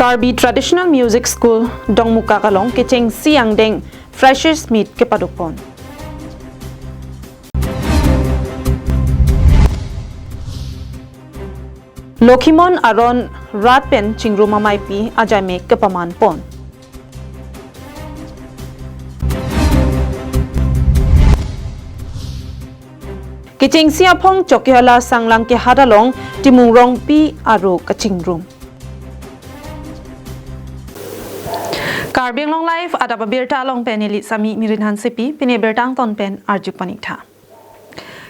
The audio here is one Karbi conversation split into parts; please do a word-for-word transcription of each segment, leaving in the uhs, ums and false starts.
Karbi Traditional Music School Dongmukak along kechengsi angdeng Freshers Meet kepadopon. Lokhimon aron rat pen chingrum ameipi ajaimek kepamanpon. Kechengsi aphong Chokihola Sanglang kehat along Timung Rongpi aro kachingrum. Karbi Anglong Live adap abirta along pen neli Sami Mirin Hansepi, pini birta angton pen arju paniktha.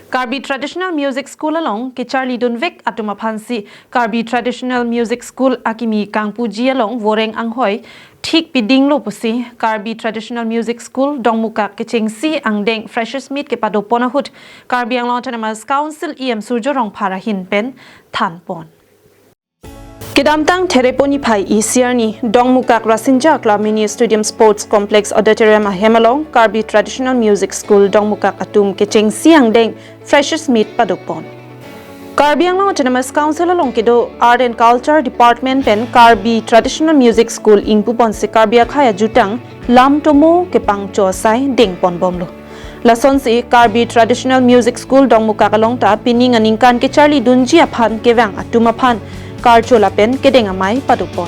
Karbi Traditional Music School along kecharlidunvek atum aphansi Karbi Traditional Music School akimi kangpuji along voreng anghoi thik pidinglo pusi Karbi Traditional Music School Dongmukak kechengsi angdeng Freshers Meet kepadopon ahut Karbi Anglong Autonomous Council E M Surjya Rongphar ahin pen thanpon. Kedamtang Therepo niphai isi arni Dongmukak Rasinja Club Mini Stadium Sports Complex Auditorium ahem along Karbi Traditional Music School Dongmukak atum kechengsi angdeng Freshers Meet padopon. Karbi Anglong Autonomous Council along kedo Art and Culture Department pen Karbi Traditional Music School ingpuponsi Karbi akhei ajutang lam tomo kepangcho asai dengponbomlo. Lasonsi Karbi Traditional Music School Dongmukak along ta pining aningkan kecharlidunji aphan kevang atum aphan karcho lapen kedeng amei padopon.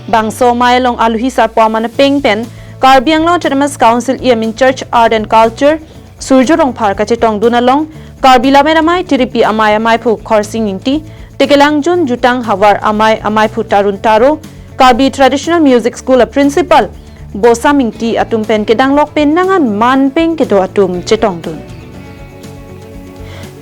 Bangso amei along aluhi sarpo aman apeng pen Karbi Anglong Autonomous Council E M in charge Art and Culture Surjya Rongphar kachetongdun along Karbi Lammet Amei, Tiripi Amei, Ameiphu Khorsing Ingti, Tekelangjun Jutang Havar Amei, Ameiphu Tarun Taro, Karbi Traditional Music School a Principal Bosam Ingti atum pen kedanglok pen nangan manpeng kedo atum chetongdun.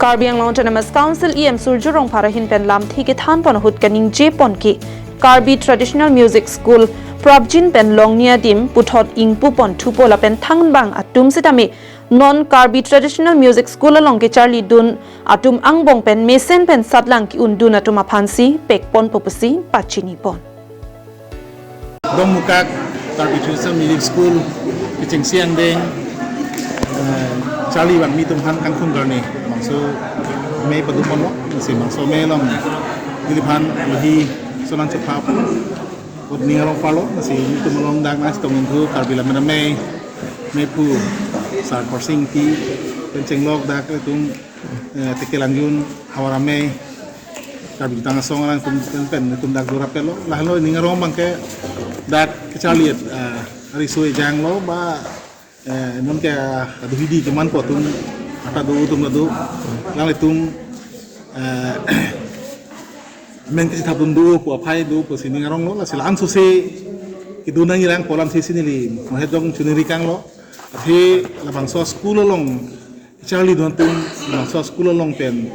Karbi Anglong Autonomous Council E M Surjya Rongphar ahin pen lamthe kethanpon ahut kaningjepon ke Karbi Traditional Music School prapjin pen longni adim puthot ingpupon thupo lapen thangbang atum sitame non Karbi Traditional Music School along kecharlidun atum angbong pen mesen pen satlang ke-undun atum aphansi pekponpo pusi pachinipon. Dongmukak Karbi Traditional Music School kechengsi angdeng, eh, charli abang mi atum aphan kangthum karne bangso amei padoponlo, si bangso amei along neliphan aluhi sonang chepha ut ning arong parlo, si mi atum along dak nangchetongdun thu Karbi Lammet Amei, Ameiphu Sar Khorsing Ingti pen chenglok dak atum, eh, Tekelangjun Havar Amei, Karbi Jutang Asong alangtum pen, pen atum dak durap pelo. Lahelo ning arong abangke dak kecharli, eh, ariso ejanglo ba, eh, non ke, eh, aduhidi kemanpo atum, ata do atum do, alanglitum, eh, amen kachethapdun dopo, aphai dopo si ning aronglo, lasi la-an sose kedun nangji lang pu alam si si neli mohet jong chuniri kanglo. Athe labangso school along charlidun atum, labangso school along pen,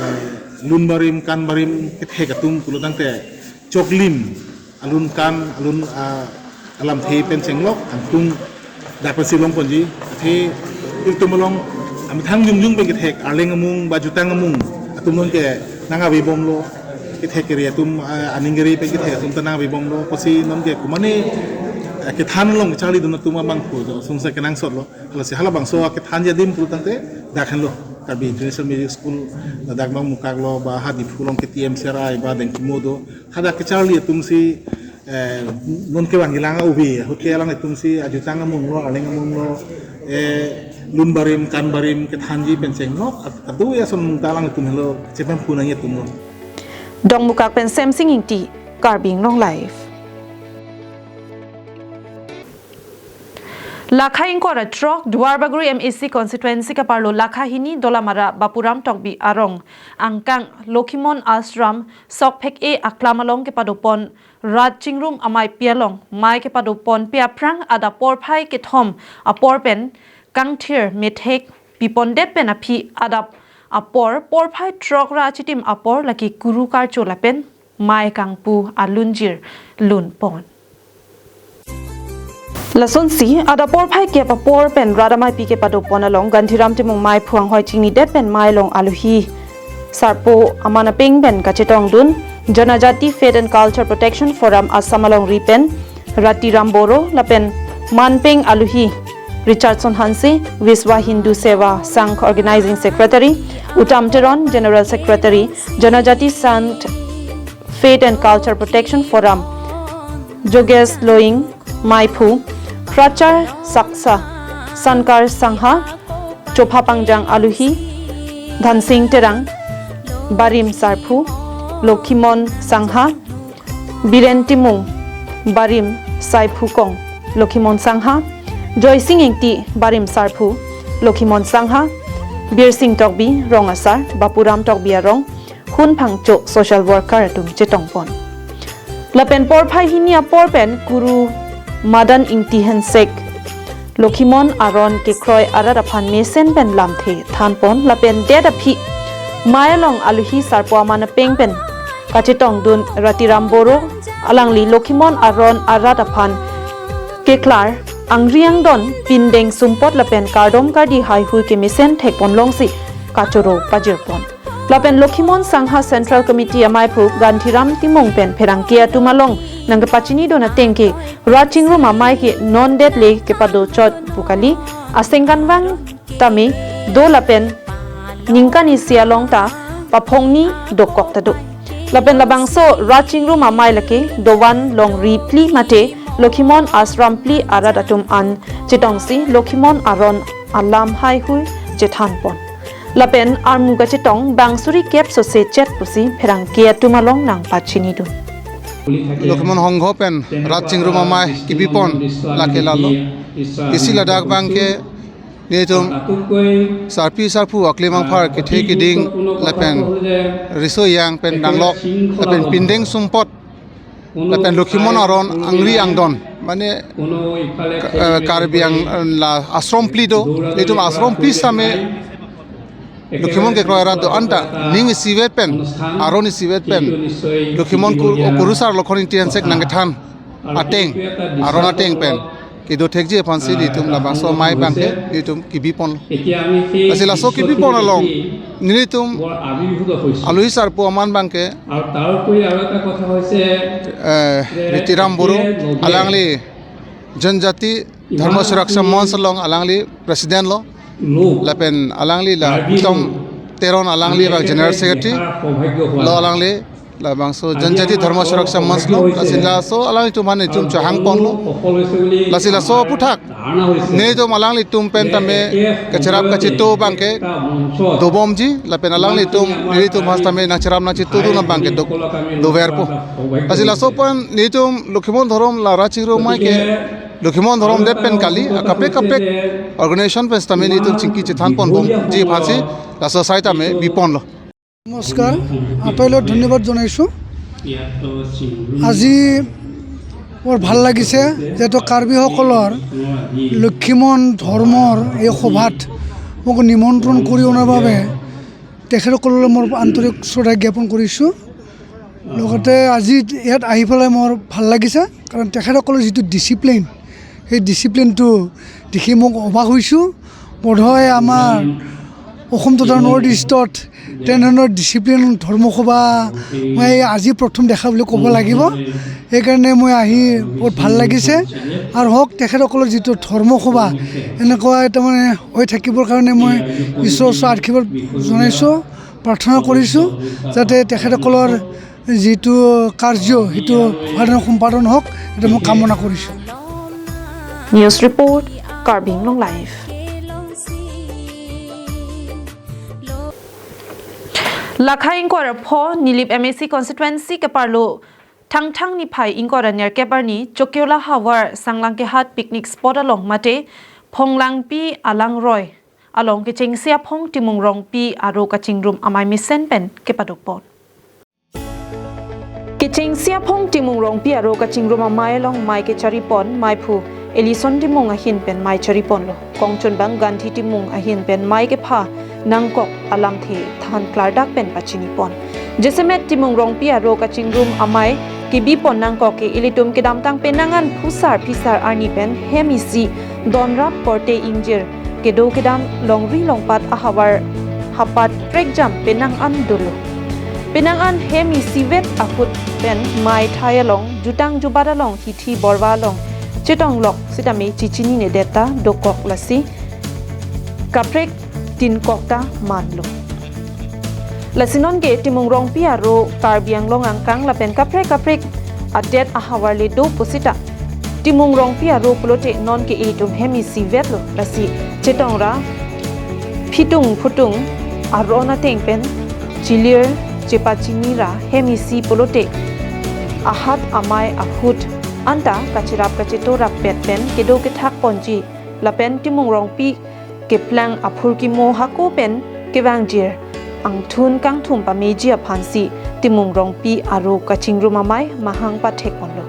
eh, lun barim kan barim kethek atum pulo tangte choklim alun kan alun, ah, alamthe pen chenglok angtung dak pensi longponji. Athe ilitum along amethang jongjong pen kethek Arleng amung ba Jutang amung atum non ke nangavebomlo, kethek kere atum, ah, aning kere pen kethek atum ta nangavebomlo. Pusi non ke kumane, eh, kethan along kecharlidun atum abangphu sungsa kenangsotlo. Lasi halabangso akethanji adim pulo tangte dak henlo, Karbi International Music School ladak Dongmukak lo ba ha Diphu along ke T M C R I ba Dengkimo do. Hadak kecharli atum si, eh, non kevang kelang a-ove ahut ke alanglitum si ajutang amung lo, Arleng amung lo, eh, lun barim kan barim kethanji pen chenglok, at-, adu ya son ta alanglitum henlo chepampu nangji atum lo. Dongmukak pen Semsing Ingti, Karbi Anglong Live. Lakha ingkoi ra throk Duarbagori M A C constituency kaparlo lakha hini Dolamara Bapuram Tokbi arong angkang Lokhimon Ashram sokphek-e aklam along kepadopon rat chingrum ameipi along mei kepadopon pi aphrang adap porphai kethom apor pen kangthir methek pipondet pen aphi adap apor porphai throk ra chitim apor lake kuru karcho lapen mei kangpu alunjir lunpon. Lasonsi, adap porphai kep apor pen rat ameipi kepadopon along Gandhiram Timung meiphu anghoi chingnidet pen mei along aluhi sarpo aman apeng pen kachetongdun, Janajati Faith and Culture Protection Forum Assam alongri pen Ratiram Boro lapen manpeng aluhi Richardson Hanse, Vishwa Hindu Seva Sangh Organizing Secretary, Uttam Teron, General Secretary, Janajati Sant Faith and Culture Protection Forum, Jogesh Loing, Maiphu, Prachar Saksa, Sankar Sangha, Chopha Pangjang Aluhi, Dhansing Terang, Barim Sarphu, Lokhimon Sangha, Biren Timung, Barim Saiphukong, Lokhimon Sangha, Joysing Ingti, Barim Sarphu, Lokhimon Sangha, Birsing Tokbi, Rong Asar, Bapuram Tokbi Arong, Hun Phangcho social worker atum chetongpon. Lapen porphai hini apor pen Kuru Madan Ingti Hensek, Lokhimon Aron kekroi arat aphan mesen pen lamthe thanpon, lapen det aphi amei along aluhi sarpo aman apeng pen kachetongdun Ratiram Boro, alangli Lokhimon Aron arat aphan keklar angri angdon pindeng sumpot lapen kardom kardi haihui kemesen thekpon longsi kachoro pajirpon. Lapen Lokhimon Sangha Central Committee amaiphu Gandhiram Timung pen pherangke atum along nangkepachinidun ateng ke rat chingrum amei ke non det le kepadochot pu kali, asengkanvang tame do lapen ningkan isi along ta paphongni dokok ta do. Lapen labangso rat chingrum amei lake dovan longri phli mate Lokhimon Ashram phli arat atum an chetongsi Lokhimon Aron alam haihui chethanpon. Lapen armu kachetong bang suri kep sose chet pusi pherangke atum along nangpachinidun. Lokhimon Sangha pen rat chingrum amei kebipon lake lalo. Isi ladak abang ke nelitum sarpi sarpo aklimang phar kethe keding lapen riso ejang pen danglok lapen pindeng sumpot lapen Lokhimon Aron angri angdon, mane, eh, Karbi Ang-, la ashram phli do, nelitum ashram phli same Lokhimon kekroi arat do-an ta ning isivet pen, aron isivet pen Lokhimon Kur-, Kurusar Lokhon Ingti Hensek nangkethan ateng, aron ateng pen kedo thekji aphansi nelitum labangso amei abang ke nelitum kebipon. Lasi laso kebipon along nelitum aluhi sarpo aman abang ke, eh, Ratiram Boro, alangli Janjati Dharma Suraksha Manch along alangli president lo, lapen alangli la Kutom Teron, alangli abang general secretary lo, alangli labangso Janjati Dharma Suraksha Manch lo, lasi laso alanglitum aphan nelitum chehangponlo. Lasi laso aphuthak nelitum alanglitum pen tame kacherap kacheto abang ke dobomji, lapen alanglitum nelitum aphan tame nangcherap nangchetodun abang ke do, doverpo. Lasi laso pen nelitum Lokhimon dhorom la rat chingrum amei ke Lokhimon dhorom det pen kali, akaprek kaprek organization pen tame nelitum chingki chethanponbomji aphansi laso asai tame biponlo. নমস্কাৰ, আপোনালোকক ধন্যবাদ জনাইছোঁ। আজি বৰ ভাল লাগিছে, যিহেতু কাৰ্বিসকলৰ লক্ষীমন ধৰ্মৰ এই সভাত মোক নিমন্ত্ৰণ কৰি অনাৰ বাবে তেখেতসকললৈ মোৰ আন্তৰিক শ্ৰদ্ধা জ্ঞাপন কৰিছোঁ। লগতে আজি ইয়াত আহি পেলাই মোৰ ভাল লাগিছে, কাৰণ তেখেতসকলৰ যিটো ডিচিপ্লিন, সেই ডিচিপ্লিনটো দেখি মোক অবাক হৈছোঁ। বোধহয় আমাৰ অসম তথা নৰ্থ ইষ্টত তেনেধৰণৰ ডিচিপ্লিন ধৰ্মসভা মই আজি প্ৰথম দেখা বুলি ক'ব লাগিব। সেইকাৰণে মই আহি বহুত ভাল লাগিছে। আৰু হওক, তেখেতসকলৰ যিটো ধৰ্মসভা এনেকুৱা তাৰমানে হৈ থাকিবৰ কাৰণে মই ঈশ্বৰৰ ওচৰত আশীৰ্বাদ জনাইছোঁ, প্ৰাৰ্থনা কৰিছোঁ যাতে তেখেতসকলৰ যিটো কাৰ্য সেইটো সম্পাদন সম্পাদন হওক, এইটো মই কামনা কৰিছোঁ। News report, Karbi Anglong Live. Lakha ingkoi ra pho Nilip M A C constituency keparlo Thangthang niphai ingkoi ra nerkep arni Chokiola havar Sanglangkehat picnic spot along mate Phonglangpi alangroi along kechengsi aphong Timung Rongpi aro kachingrum amei mesen pen kepadopon. Kechengsi aphong Timung Rongpi aro kachingrum amei along mei kecharipon meiphu Ellison Timung ahin pen mei chariponlo. Kongchunbang Gandhi Timung ahin pen mei kepha nangkok alamthe than klardak pen pachinipon. Jasemet Timung Rongpi aro kachingrum amei kebipon nangkok ke ilitum kedamtang penang an phusar phisar arni pen hem isi donrap korte ingjir kedo kedam longri longpat ahavar hapat prekjam penang an dolo. Penang an hem isivet ahut pen mei thai along jutang jubat along hithi borva along chetonglok sitame chichininedet ta dokok lasi kaprek tinkok ta manlo. Lasi nonke Timung Rongpi aro Karbi Anglong angkang lapen kaprek kaprek adet ahavar le do pusita Timung Rongpi aro pulote non ke-e atum hem isi vetlo, lasi chetong ra phitung phutung aron ateng pen chilir chepachini ra hem isi pulote ahat amei ahut anta kacherap kacheto rap pet pen kedo kethak ponji lapen Timung Rongpi keplang aphurkimo hako pen kevangjir angthun kangthum pameji aphansi Timung Rongpi aro kachingrum amei mahang pathek ponlo.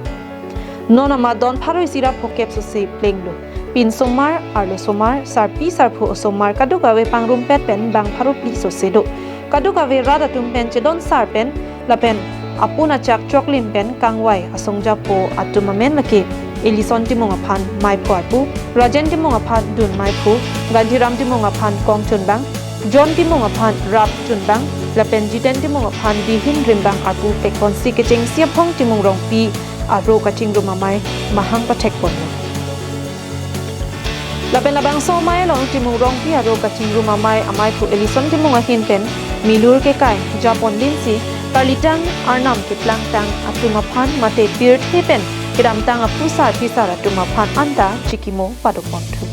Non amat don pharo isi ra phokep sose plenglo. Pin somar, arlo somar, sarpi sarpo osomar kadokave pangrumpet pen bang pharo phli sose do. Kadokave rat atum pen chedon sar pen lapen apun achak choklim pen kangvai asongjapo atum amen lake Elison Timung aphan meiphu arpu, Rajen Timung aphan dun meiphu, Gandhiram Timung aphan kong chunbang, John Timung aphan rap chunbang, lapen Jiten Timung aphan dihin rimbang arpu pekponsi kechengsi aphong Timung Rongpi aro kachingrum amei mahang pathek ponlo. Lapen labangso amei along Timung Rongpi aro kachingrum amei ameiphu Elison Timung ahin pen milur kekai japon linsi karlitang arnam keplangtang atum aphan mate pirthe pen kedamtang aphusar phisar atum aphan anta chikimo padoponthu.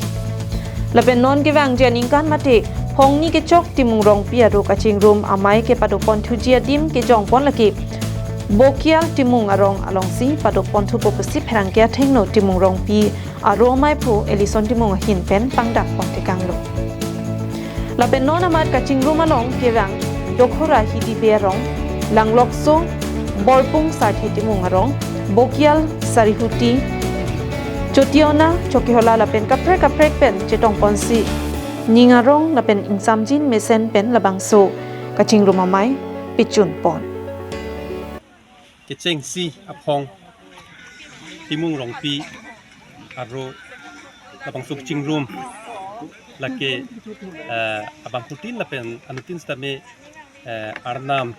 Lapen non kevangji aningkan mate phongni kechok Timung Rongpi aro kachingrum amei kepadoponthuji adim kejongpon lake Bokial Timung arong alongsi padoponthupo pusi pherangke athengno Timung Rongpi aro ameiphu Elison Timung ahin pen pangdakpon tekanglo. Lapen non amat kachingrum along kevang Dokhora Hidibe arong, Langlokso, Borpung Sarthe Timung arong, Bokial Sarihuti, Chotiona, Chokihola lapen kaprek kaprek pen chetongponsi ning arong lapen ingsamjin mesen pen labangso kachingrum amei pechunpon. Kechengsi aphong Timung Rongpi aro labangso kachingrum lake, eh, abangphutin lapen anutin sitame, eh, arnam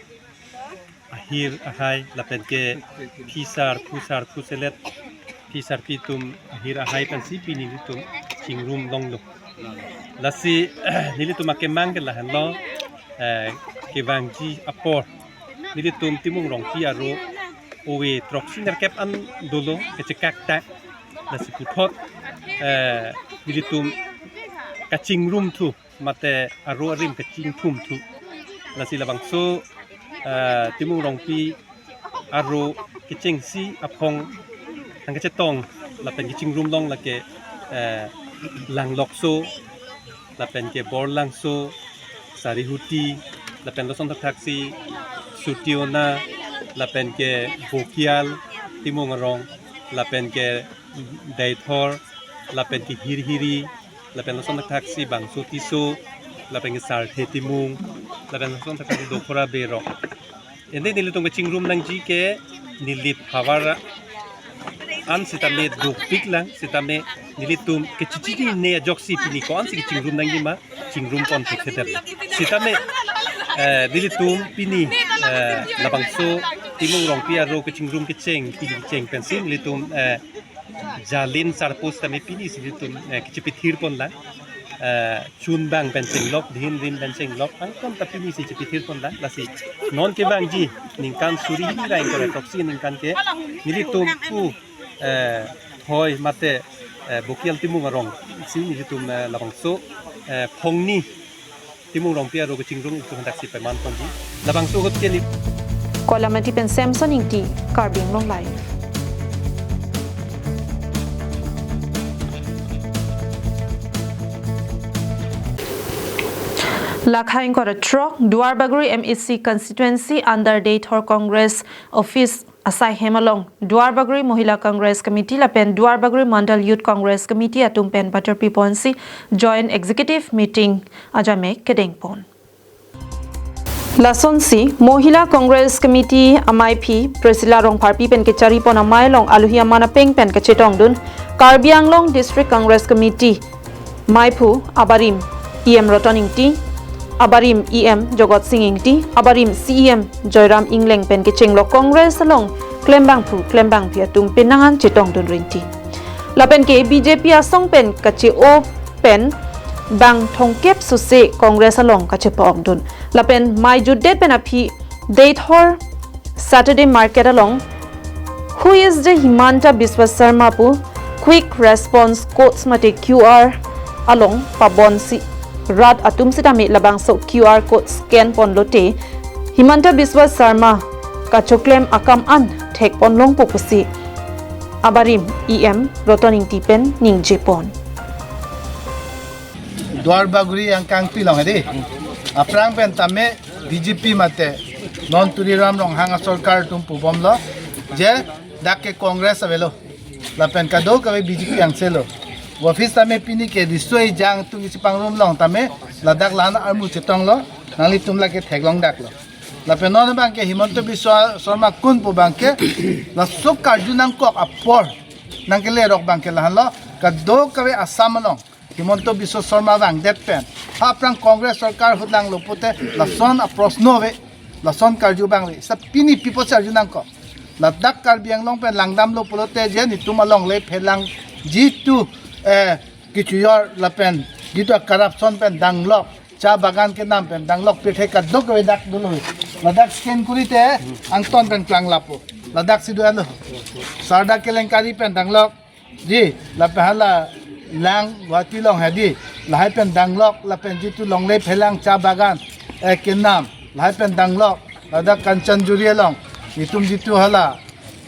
ahir ahai lapen ke phisar phusar phuselet phisar pitum ahir ahai pensi pini nelitum chingrum longlo. Lasi nelitum akemang ke lahenlo, eh, kevangji apor nelitum Timung Rongpi aro ove throksi nerkep an dolo kechekak ta. Lasi puthot, eh, nelitum kachingrum thu mate aro arim kachingthum thu. Lasi labangso, eh, Timung Rongpi aro kechengsi aphong nangkachetong lapen kachingrum long lake, eh, Langlokso, lapen ke Borlangso, Sarihuti, lapen lason thakthaksi Chotiona, lapen ke Bokial Timung arong, lapen ke Deithor, lapen ke Hirhiri, lapen lason thakthaksi Bangso Tisso, lapen ke Sarthe Timung, lapen lason thakthaksi Dokhora Berok. Ende nelitum kachingrum nangji ke Nilip havar an sitame dopik lang, sitame nelitum kachechinine ajoksi pini ko-ansi kachingrum nangji ma, chingrumpon thekthedet. Sitame, eh, nelitum pini, eh, labangso Timung Rongpi aro kachingrum kecheng, pini kecheng pensi nelitum, eh, jalin sarpo sitame pinisi nelitum, eh, kachepithirpon lang. Eh, chunbang pen chenglok, dihin rim pen chenglok, angkon ta pinisi chepithirpon lang, lasi non kevangji ningkan suri hini ra ingkoi ra throksi ningkan ke nelitum pu, eh, hoi mate, eh, Bokial Timung arongsi nelitum, eh, labangso, eh, phongni Timung Rongpi aro kachingrum itum thakthaksi pemanponji. Labangso ahut ke ni Koilamati pen Samson Ingti, Karbi Anglong Live. Lakha ingkoi ra throk, Duarbagori M A C constituency under Deithor Congress office asai hem along Duarbagori Mohila Congress Committee lapen Duarbagori Mandal Youth Congress Committee atum pen bajar piponsi joint executive meeting ajamek kedengpon. Lasonsi Mohila Congress Committee amaiphi Priscilla Rongpharpi pen kecharipon amei along aluhi aman apeng pen kachetongdun Karbi Anglong District Congress Committee meiphu abarim E M Roton Ingti, abarim E M Jogot Sing Ingti, abarim C E M Joyram Engleng pen kechenglok Congress along klembangphu klembangpi atum penang an chetongdun rinti. Lapen ke B J P asong pen kache-o pen bang thomkep sose Congress along kachepa-okdun. Lapen mei jutdet pen aphi Deithor Saturday Market along Who is the Himanta Biswa Sarma pu quick response codes mate Q R along pabonsi rat atum sitame labangso Q R code scan ponlote Himanta Biswa Sarma kachoklem akam an thekpon longpo pusi abarim E M Roton Engti pen ningjepon. Duar Bagori angkangpi along hedi. Aphrang pen tame B J P mate non Tuliram Ronghang asorkar atum pubomlo je dak ke Congress avelo. Lapen kadokave B J P angselo. Office tame pini ke risoi jang tung isi pangrum long tame ladak lan armu chetonglo. Nanglitum lake theklong daklo. Lapen non abangke Himanta Biswa Sarma kun pu abangke laso karju nangkok apor nangkelerok abangke lahenlo. Kadokave Assam along Himanta Biswa Sarma vangdet pen ha aphrang Congress sorkar ahut langlo pute lason aprosno ave, lason karju abang ave. Seta pini pi apotsi arju nangkok? Ladak Karbi Anglong pen langdamlo pulote je netum alongle phelangji atum, eh, kechojor lapen jitu corruption pen danglok, cha bagan kenam pen danglok pirthe kadokave dak dolo. Ladak scan korite angton pen klang lapo. Ladak si do-anlo. Sarda kelenkari pen danglok. Ji, lapen hala lang Guwahati along hedi, lahai pen danglok, lapen jitu longle phelang cha bagan, eh, kenam, lahai pen danglok, ladak Kanchanjuri along, netum jitu hala,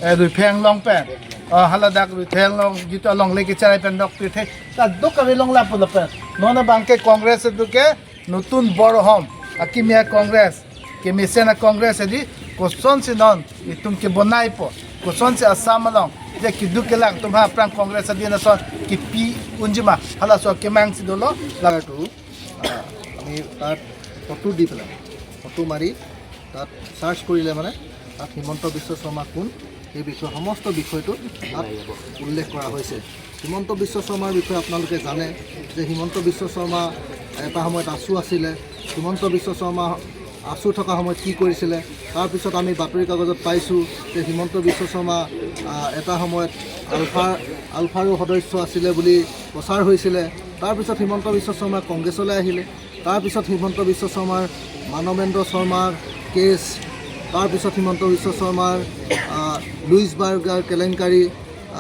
eh, Ruipheng along pen, oh, haladak Ruipheng along, jitu alongle kecharai pen dok pirthe, kadokave long lapo lapen. Non abangke Congress atum ke, notun bor ahom, akimi a-Congress, kemesen a-Congress hedi, kosonsi non netum kebonaipo, kosonsi Assam along je keduk kelak atum ha aphrang Congress adin ason kepi unjima, halaso akemang si dolo. Lagartu, ah, আমি তাত ফটো দি পেলাই, ফটো মাৰি তাত চাৰ্চ কৰিলে মানে তাত হিমন্ত বিশ্ব শৰ্মা কোন সেই বিষয়ে সমস্ত বিষয়টো তাত উল্লেখ কৰা হৈছে। হিমন্ত বিশ্ব শৰ্মাৰ বিষয়ে আপোনালোকে জানে যে হিমন্ত বিশ্ব শৰ্মা এটা সময়ত আছু আছিলে। হিমন্ত বিশ্ব শৰ্মা আছু থকা সময়ত কি কৰিছিলে? তাৰপিছত আমি বাতৰি কাগজত পাইছোঁ যে হিমন্ত বিশ্ব শৰ্মা, আহ, এটা সময়ত আলফাৰ আলফাৰো সদস্য আছিলে বুলি প্ৰচাৰ হৈছিলে। তাৰপিছত হিমন্ত বিশ্ব শৰ্মা কংগ্ৰেছলৈ আহিলে। তাৰপিছত হিমন্ত বিশ্ব শৰ্মাৰ মানৱেন্দ্ৰ শৰ্মাৰ কেছ, তাৰপিছত হিমন্ত বিশ্ব শৰ্মাৰ, আহ, লুইছ বাৰ্গাৰ কেলেংকাৰী,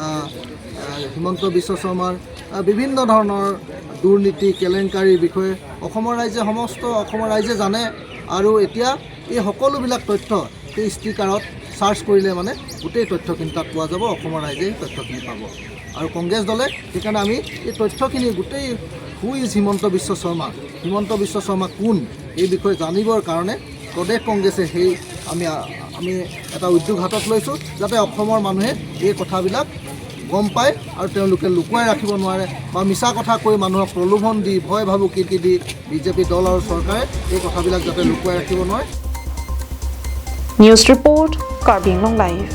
আহ, আহ, হিমন্ত বিশ্ব শৰ্মাৰ, আহ, বিভিন্ন ধৰণৰ দুৰ্নীতি কেলেংকাৰীৰ বিষয়ে অসমৰ ৰাইজে, সমস্ত অসমৰ ৰাইজে জানে। আৰু এতিয়া এই সকলোবিলাক তথ্য সেই ষ্টিকাৰত চাৰ্চ কৰিলে মানে গোটেই তথ্যখিনি তাত পোৱা যাব, অসমৰ ৰাইজে সেই তথ্যখিনি পাব। আৰু কংগ্ৰেছ দলে সেইকাৰণে আমি এই তথ্যখিনি গোটেই হু ইজ হিমন্ত বিশ্ব শৰ্মা, হিমন্ত বিশ্ব শৰ্মা কোন, এই বিষয়ে জানিবৰ কাৰণে প্ৰদেশ কংগ্ৰেছে সেই আমি, আমি এটা উদ্যোগ হাতত লৈছোঁ, যাতে অসমৰ মানুহে এই কথাবিলাক গম পায় আৰু তেওঁলোকে লুকুৱাই ৰাখিব নোৱাৰে বা মিছা কথা কৈ মানুহক প্ৰলোভন দি, ভয় ভাবুকি দি বিজেপি দল আৰু চৰকাৰে এই কথাবিলাক যাতে লুকুৱাই ৰাখিব নোৱাৰে। News report, Karbi Anglong Live.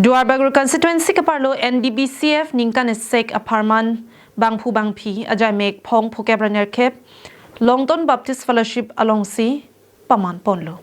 Duar Bagori constituency keparlo N D B C F ningkan esek apharman bangphu bangphi ajaimek phong phokep ra nerkep Longton Baptist Fellowship alongsi paman ponlo.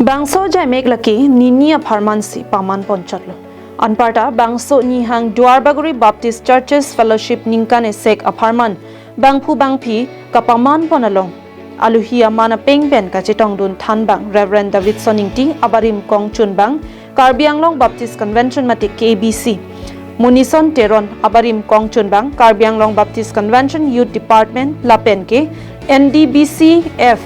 Bangso ajaimek lake nini apharman si paman ponchotlo. Anparta bangso Nihang Duar Bagori Baptist Churches Fellowship ningkan esek apharman bangphu bangphi kapaman pon along aluhi aman apeng pen kachetongdun thanbang Reverend Davidson Ingti, abarim kongchunbang Karbi Anglong Baptist Convention mate K B C, Munison Teron, abarim kongchunbang Karbi Anglong Baptist Convention Youth Department lapen ke N D B C F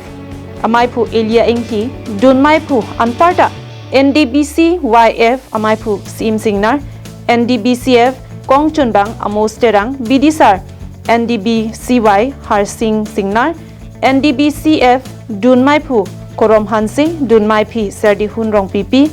amaiphu Elia Inghi, dunmaiphu anparta N D B C Y F amaiphu Sim Singnar, N D B C F kongchunbang Amos Terang, bidisar N D B C Y Harsing Singnar, N D B C F dunmaiphu Korom Hanse, dunmaiphi Serdihun Rongpipi,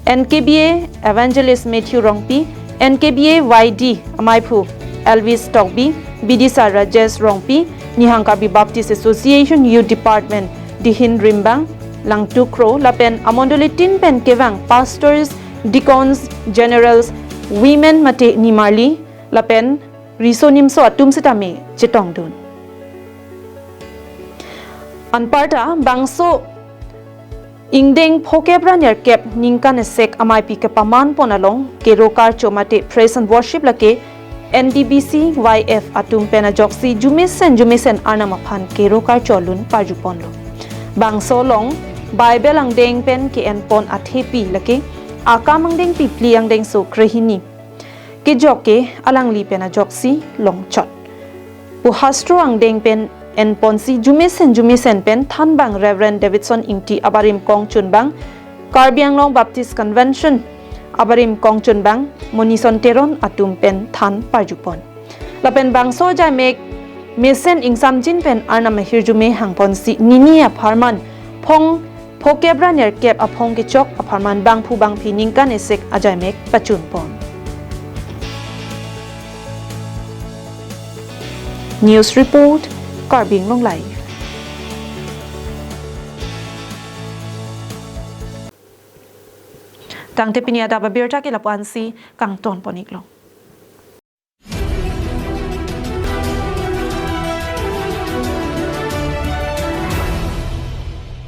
N K B A Evangelist Matthew Rongpi, N K B A Y D amaiphu Elvis Tokbi, bidisar Rajesh Rongpi, Nihang Karbi Baptist Association Youth Department Dihin Rimbang, Langtuk Kro, lapen amondoli tin pen kevang pastors, deacons, generals, women mate nimarli, lapen riso nimso atum sitame chetongdun. Anparta bangso ingdeng phokep ra nerkep ningkan esek amaipi kepaman pon along kero karcho mate praise and worship lake N T B C Y F atum pen ajoksi jumesen jumesen Arnam aphan kero karcho alun parjuponlo. Bangso along Bible angdeng pen ke-enpon athepi lake Akam angdengpi phli angdengso krehini kejok ke alangli pen ajoksi longchot pu hastro angdeng pen enponsi jumesen jumesen pen thanbang Reverend Davidson Ingti abarim kongchunbang Karbi Anglong Baptist Convention abarim kongchunbang Monison Teron atum pen than parjupon. Lapen bangso ajaimek mesen ingsamjin pen Arnam ahirjume hangponsi nini apharman phong phokep ra nerkep aphong kechok apharman bangphu bangphi ningkan esek ajaimek pachunpon. News report, Karbi Anglong Live. Tangte pini adap abirta ke lapu-ansi kangtonpon-iklo.